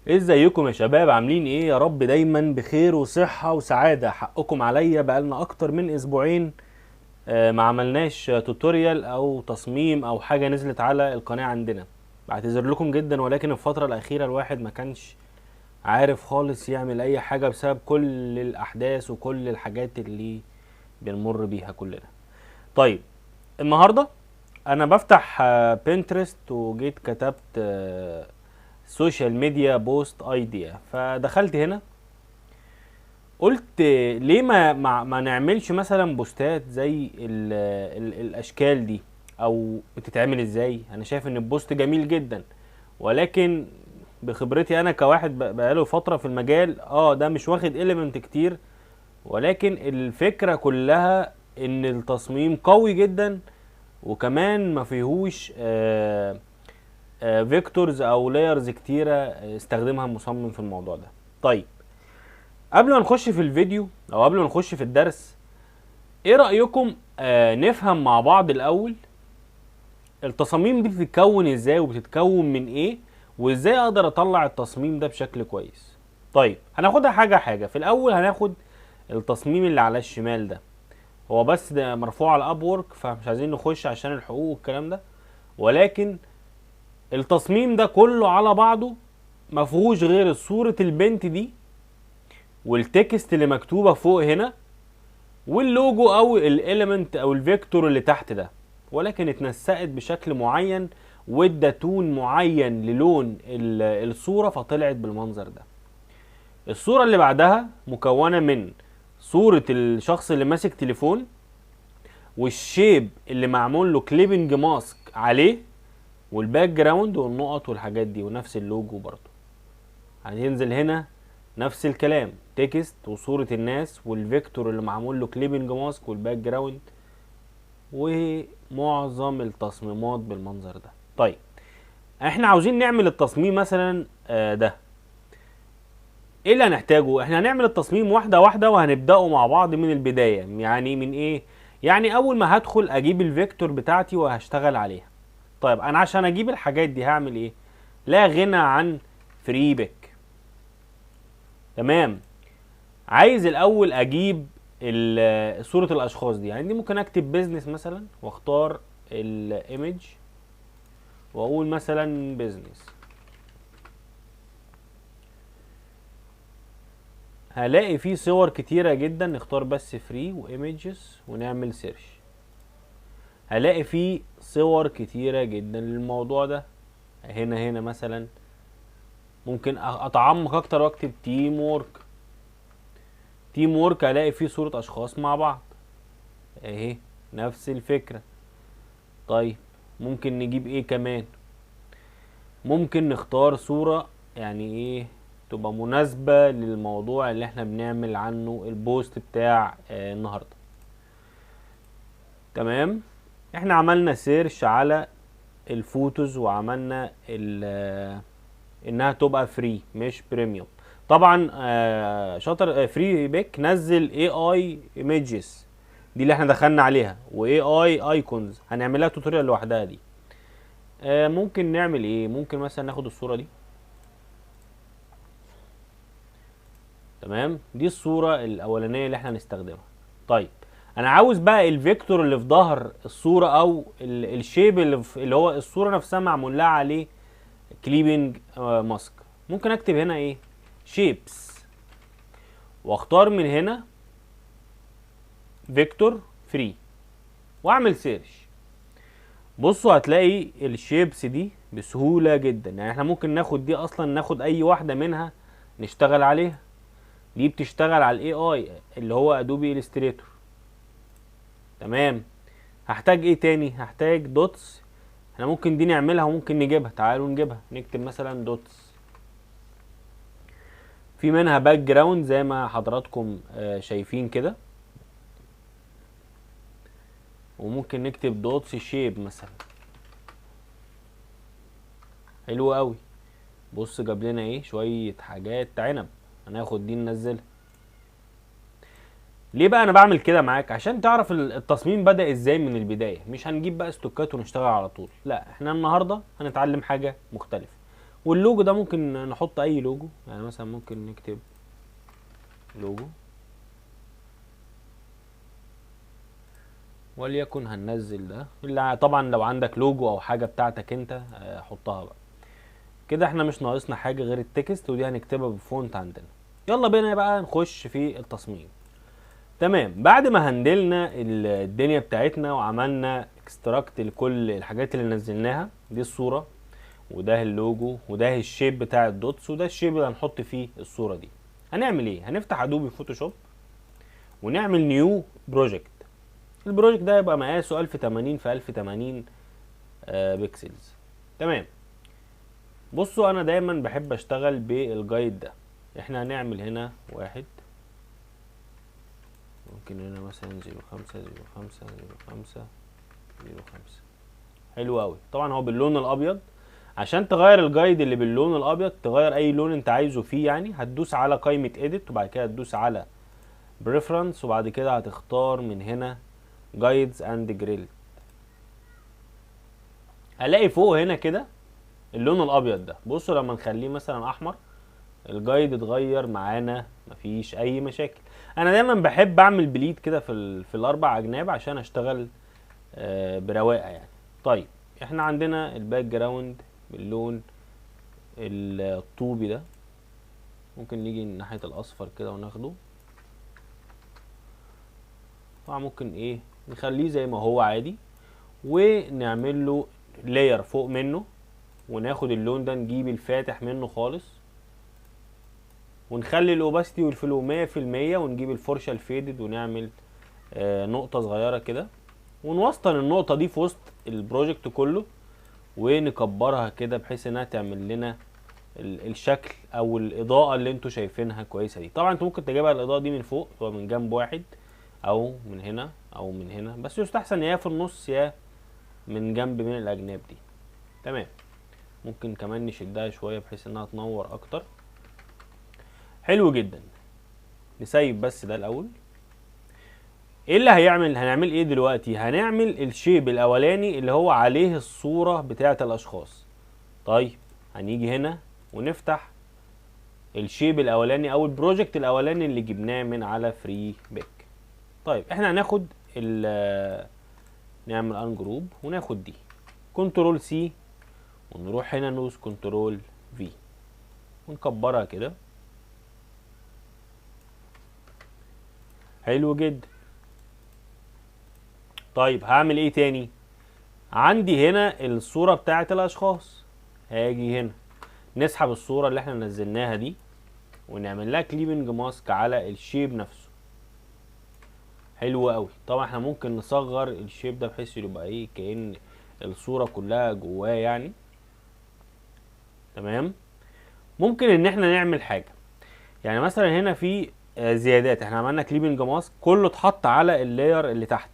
ازيكم يا شباب؟ عاملين ايه؟ يا رب دايما بخير وصحة وسعادة. حقكم عليا، بقالنا اكتر من اسبوعين ما عملناش tutorial او تصميم او حاجة نزلت على القناة عندنا. بعتذر لكم جدا، ولكن الفترة الاخيرة الواحد ما كانش عارف خالص يعمل اي حاجة بسبب كل الاحداث وكل الحاجات اللي بنمر بيها كلنا. النهاردة انا بفتح بنترست وجيت كتبت social media post idea، فدخلت هنا قلت ليه ما نعملش مثلا بوستات زي الاشكال دي، او بتتعمل ازاي. انا شايف ان ال post جميل جدا، ولكن بخبرتي انا كواحد بقاله فتره في المجال، ده مش واخد element كتير، ولكن الفكره كلها ان التصميم قوي جدا، وكمان ما فيهوش vectors او layers كتيره استخدمها المصمم في الموضوع ده. قبل ما نخش في الفيديو او قبل ما نخش في الدرس، ايه رايكم نفهم مع بعض الاول التصاميم دي بتتكون ازاي وبتتكون من ايه، وازاي اقدر اطلع التصميم ده بشكل كويس. هناخدها حاجه حاجه. في الاول هناخد التصميم اللي على الشمال ده، هو بس ده مرفوع على ابورك فمش عايزين نخش عشان الحقوق والكلام ده، ولكن التصميم ده كله على بعضه ما فيهوش غير صورة البنت دي وال text اللي مكتوبة فوق هنا واللوجو او ال element او ال vector اللي تحت ده، ولكن اتنسقت بشكل معين وادى tone معين للون الصورة فطلعت بالمنظر ده. الصورة اللي بعدها مكونة من صورة الشخص اللي ماسك تليفون وال shape اللي معمول له clipping mask عليه وال background والنقط والحاجات دي، ونفس اللوجو برضو. هننزل هنا نفس الكلام، text وصورة الناس وال vector اللي معمول له clipping mask وال background، ومعظم التصميمات بالمنظر ده. احنا عاوزين نعمل التصميم مثلا ده، ايه اللي هنحتاجه؟ احنا هنعمل التصميم واحدة واحدة وهنبدأه مع بعض من البداية. يعني من ايه؟ يعني اول ما هدخل اجيب ال vector بتاعتي وهشتغل عليها. انا عشان اجيب الحاجات دي هعمل ايه؟ لا غنى عن Freepik. تمام. عايز الاول اجيب صورة الاشخاص دي، يعني دي ممكن اكتب business مثلا واختار ال image واقول مثلا business، هلاقي فيه صور كتيرة جدا. نختار بس free و images ونعمل search، هلاقي فيه صور كتيرة جدا للموضوع ده. هنا مثلا ممكن اتعمق اكتر واكتب team work، team work هلاقي فيه صورة اشخاص مع بعض اهي، نفس الفكرة. ممكن نجيب ايه كمان؟ ممكن نختار صورة يعني ايه تبقى مناسبة للموضوع اللي احنا بنعمل عنه ال post بتاع النهاردة. تمام. احنا عملنا search على ال photos وعملنا انها تبقى free مش premium. طبعا شاطر، Freepik نزل AI images دي اللي احنا دخلنا عليها، و AI icons هنعملها tutorial لوحدها دي. ممكن نعمل ايه؟ ممكن مثلا ناخد الصورة دي. تمام، دي الصورة الأولانية اللي احنا هنستخدمها. أنا عاوز بقى ال vector اللي في ظهر الصورة أو ال shape اللي هو الصورة نفسها معمول لها عليه clipping mask. ممكن أكتب هنا إيه؟ shapes، وأختار من هنا vector free وأعمل search. بصوا هتلاقي ال shapes دي بسهولة جدا، يعني احنا ممكن ناخد دي أصلا، ناخد أي واحدة منها نشتغل عليها. دي بتشتغل على ال AI اللي هو Adobe Illustrator. تمام. هحتاج ايه تاني؟ هحتاج dots. احنا ممكن دي نعملها وممكن نجيبها، تعالوا نجيبها. نكتب مثلا dots، في منها background زي ما حضراتكم شايفين كده، وممكن نكتب dots shape مثلا. حلو قوي. بص جاب لنا ايه؟ شوية حاجات عنب. هناخد دي ننزلها. ليه بقى انا بعمل كده معاك؟ عشان تعرف التصميم بدأ ازاي من البداية. مش هنجيب بقى ستوكات ونشتغل على طول، لا، احنا النهاردة هنتعلم حاجة مختلفة. واللوجو ده ممكن نحط اي لوجو، يعني مثلا ممكن نكتب لوجو وليكن هننزل ده. اللي طبعا لو عندك لوجو او حاجة بتاعتك انت حطها بقى كده. احنا مش ناقصنا حاجة غير ال text، ودي هنكتبها ب font عندنا. يلا بينا بقى نخش في التصميم. تمام، بعد ما هندلنا الدنيا بتاعتنا وعملنا extract لكل الحاجات اللي نزلناها دي، الصورة وده اللوجو وده ال shape بتاع ال dots وده ال shape اللي هنحط فيه الصورة دي، هنعمل ايه؟ هنفتح Adobe Photoshop ونعمل new project. ال project ده يبقى مقاسه 1080 في 1080 pixels. تمام، بصوا انا دايما بحب اشتغل بال guide ده. احنا هنعمل هنا واحد، ممكن هنا مثلا 0 5 0 5 0 5 0 5. حلو قوي. طبعا هو باللون الابيض. عشان تغير ال guide اللي باللون الابيض، تغير اي لون انت عايزه فيه، يعني هتدوس على قائمة edit وبعد كده هتدوس على preference وبعد كده هتختار من هنا guides and grid. هلاقي فوق هنا كده اللون الابيض ده. بصوا لما نخليه مثلا احمر، ال guide اتغير معانا، مفيش اي مشاكل. انا دايما بحب اعمل bleed كده في الاربع اجناب عشان اشتغل برواقه يعني. طيب احنا عندنا ال background باللون الطوبي ده، ممكن نيجي ناحية الاصفر كده وناخده. طبعا ممكن ايه نخليه زي ما هو عادي، ونعمل له layer فوق منه، وناخد اللون ده نجيب الفاتح منه خالص، ونخلي ال opacity وال flow 100%، ونجيب الفرشة ال faded ونعمل نقطة صغيرة كده، ونوسطن النقطة دي في وسط ال project كله، ونكبرها كده بحيث انها تعمل لنا الشكل او الاضاءة اللي انتوا شايفينها كويسة دي. طبعا انتوا ممكن تجيبها الاضاءة دي من فوق، تبقى من جنب واحد او من هنا او من هنا، بس يستحسن يا في النص يا من جنب من الاجناب دي. تمام، ممكن كمان نشدها شوية بحيث انها تنور اكتر. حلو جدا. نسيب بس ده الاول. ايه اللي هيعمل؟ هنعمل ايه دلوقتي؟ هنعمل ال shape الاولاني اللي هو عليه الصورة بتاعة الاشخاص. طيب هنيجي هنا ونفتح ال shape الاولاني او ال project الاولاني اللي جبناه من على Freepik. طيب احنا هناخد نعمل ungroup وناخد دي control C، ونروح هنا ندوس control V ونكبرها كده. حلو جدا. طيب هعمل ايه تاني؟ عندي هنا الصورة بتاعت الاشخاص، هاجي هنا نسحب الصورة اللي احنا نزلناها دي ونعمل لها clipping mask على ال shape نفسه. حلو قوي. طبعا احنا ممكن نصغر ال shape ده بحيث يبقى ايه كأن الصورة كلها جواه يعني. تمام. ممكن ان احنا نعمل حاجة، يعني مثلا هنا في زيادات، احنا عملنا clipping mask كله اتحط على ال layer اللي تحت.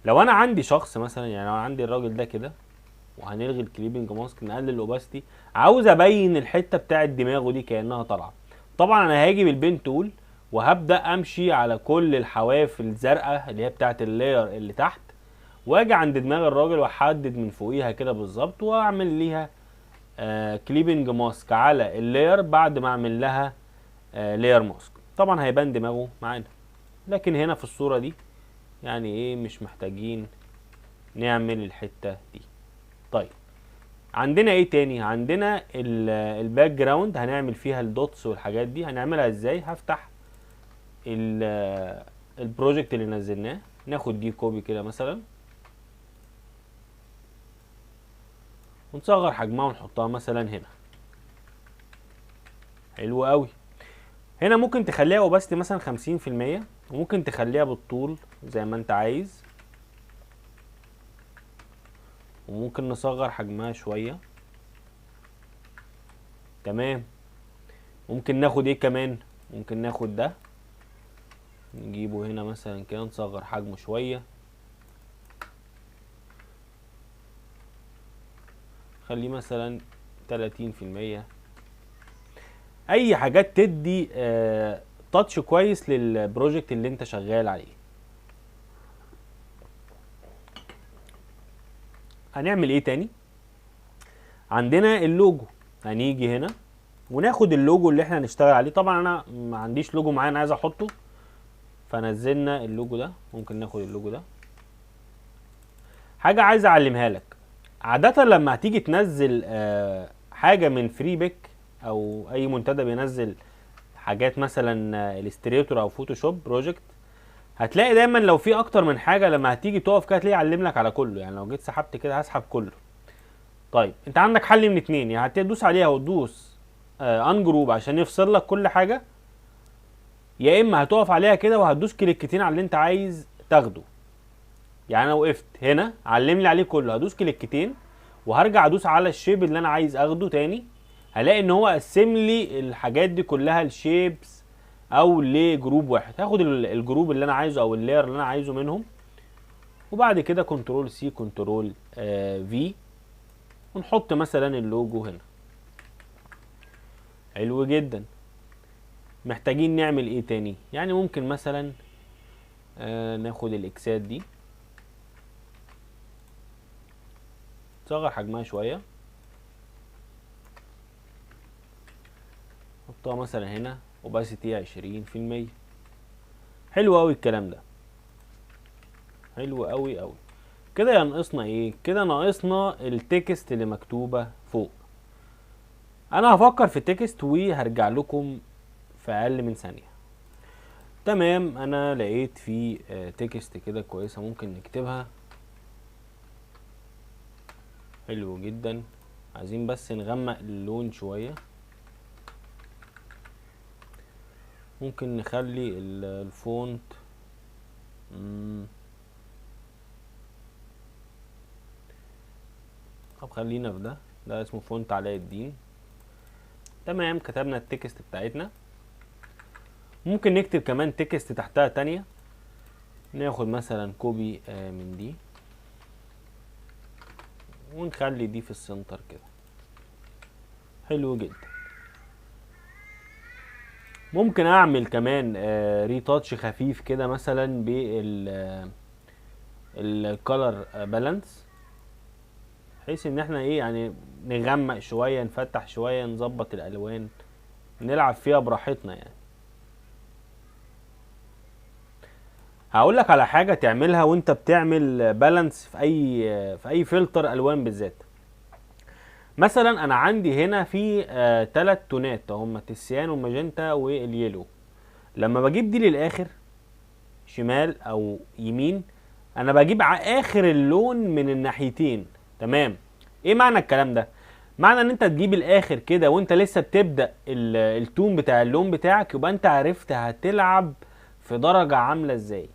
لو انا عندي شخص مثلا، يعني لو عندي الراجل ده كده، وهنلغي ال clipping mask نقلل ال opacity، عاوز ابين الحتة بتاعه دماغه دي كانها طالعه. طبعا انا هاجي بال pen tool وهبدا امشي على كل الحواف الزرقاء اللي هي بتاعه ال layer اللي تحت، واجي عند دماغ الراجل واحدد من فوقيها كده بالظبط، واعمل ليها clipping mask على ال layer بعد ما اعمل لها layer mask. طبعا هيبان دماغه معانا، لكن هنا في الصورة دي يعني ايه مش محتاجين نعمل الحتة دي. طيب عندنا ايه تاني؟ عندنا ال background هنعمل فيها ال dots والحاجات دي. هنعملها ازاي؟ هفتح ال project اللي نزلناه، ناخد دي copy كده مثلا ونصغر حجمها ونحطها مثلا هنا. حلو قوي. هنا ممكن تخليها opacity مثلا 50%، وممكن تخليها بالطول زي ما انت عايز، وممكن نصغر حجمها شوية. تمام. ممكن ناخد ايه كمان؟ ممكن ناخد ده نجيبه هنا مثلا كده، نصغر حجمه شوية، خليه مثلا 30%. اي حاجات تدي touch كويس لل project اللي انت شغال عليه. هنعمل ايه تاني؟ عندنا اللوجو. هنيجي هنا وناخد اللوجو اللي احنا هنشتغل عليه. طبعا انا ما عنديش لوجو معين عايز احطه، فنزلنا اللوجو ده. ممكن ناخد اللوجو ده. حاجة عايز اعلمها لك، عادة لما هتيجي تنزل حاجة من Freepik او اي منتدى بينزل حاجات مثلا Illustrator او Photoshop project، هتلاقي دايما لو في اكتر من حاجة لما هتيجي تقف كده هتلاقي يعلم لك على كله. يعني لو جيت سحبت كده هسحب كله. طيب انت عندك حل من اتنين، يعني هتدوس عليها وتدوس ungroup عشان يفصل لك كل حاجة، يا اما هتقف عليها كده وهتدوس كليكتين على اللي انت عايز تاخده. يعني انا وقفت هنا علم لي عليه كله، هدوس كليكتين وهرجع ادوس على ال shape اللي انا عايز اخده تاني، هلاقي ان هو قسم لي الحاجات دي كلها ل shapes او ل group واحد. هاخد ال group اللي انا عايزه او ال layer اللي انا عايزه منهم، وبعد كده control C control V، ونحط مثلا اللوجو هنا. حلو جدا. محتاجين نعمل ايه تاني؟ يعني ممكن مثلا ناخد الاكسات دي نصغر حجمها شوية، نحطها مثلا هنا opacity 20%. حلو قوي الكلام ده، حلو قوي قوي. كده ينقصنا ايه؟ كده ناقصنا ال text اللي مكتوبة فوق. انا هفكر في ال text وهرجع لكم في اقل من ثانية. تمام، انا لقيت في text كده كويسة ممكن نكتبها. حلو جدا. عايزين بس نغمق اللون شوية، ممكن نخلي ال font طب خلينا في ده، ده اسمه font علاء الدين. تمام، كتبنا ال text بتاعتنا. ممكن نكتب كمان text تحتها تانية، ناخد مثلا copy من دي ونخلي دي في ال center كده. حلو جدا. ممكن اعمل كمان retouch خفيف كده مثلا بال color balance، بحيث ان احنا ايه يعني نغمق شوية، نفتح شوية، نظبط الالوان، نلعب فيها براحتنا. يعني هقول لك على حاجة تعملها وانت بتعمل balance في اي فلتر الوان بالذات. مثلا انا عندي هنا في 3 تونات هم ال cyan وال magenta وال yellow. لما بجيب دي للاخر شمال او يمين، انا بجيب على اخر اللون من الناحيتين. تمام، ايه معنى الكلام ده؟ معنى ان انت تجيب الاخر كده وانت لسه بتبدا ال tone بتاع اللون بتاعك، يبقى انت عرفت هتلعب في درجه عامله ازاي.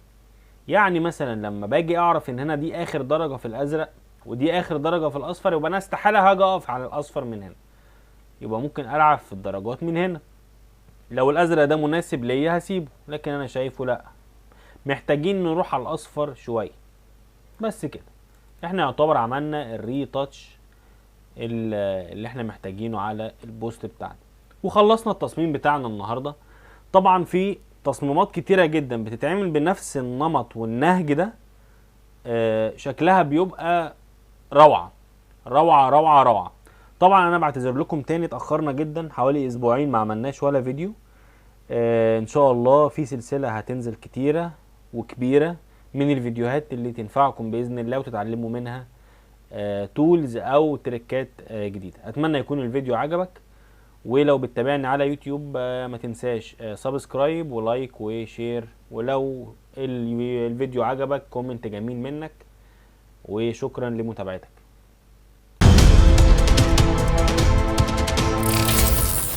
يعني مثلا لما باجي اعرف ان هنا دي اخر درجه في الازرق ودي اخر درجه في الاصفر، يبقى انا استحالة هاجي اقف على الاصفر من هنا، يبقى ممكن العب في الدرجات من هنا. لو الازرق ده مناسب ليا هسيبه، لكن انا شايفه لا، محتاجين نروح على الاصفر شوية. بس كده احنا يعتبر عملنا ال retouch اللي احنا محتاجينه على ال post بتاعنا، وخلصنا التصميم بتاعنا النهارده. طبعا في تصميمات كتيرة جدا بتتعمل بنفس النمط والنهج ده، شكلها بيبقى روعه روعه روعه روعه. طبعا انا بعتذر لكم تاني، اتاخرنا جدا حوالي اسبوعين ما عملناش ولا فيديو. ان شاء الله في سلسلة هتنزل كتيرة وكبيره من الفيديوهات اللي تنفعكم باذن الله وتتعلموا منها tools او تريكات جديدة. اتمنى يكون الفيديو عجبك، ولو بتتابعني على يوتيوب ما تنساش subscribe و like و share، ولو الفيديو عجبك comment جميل منك، وشكرا لمتابعتك.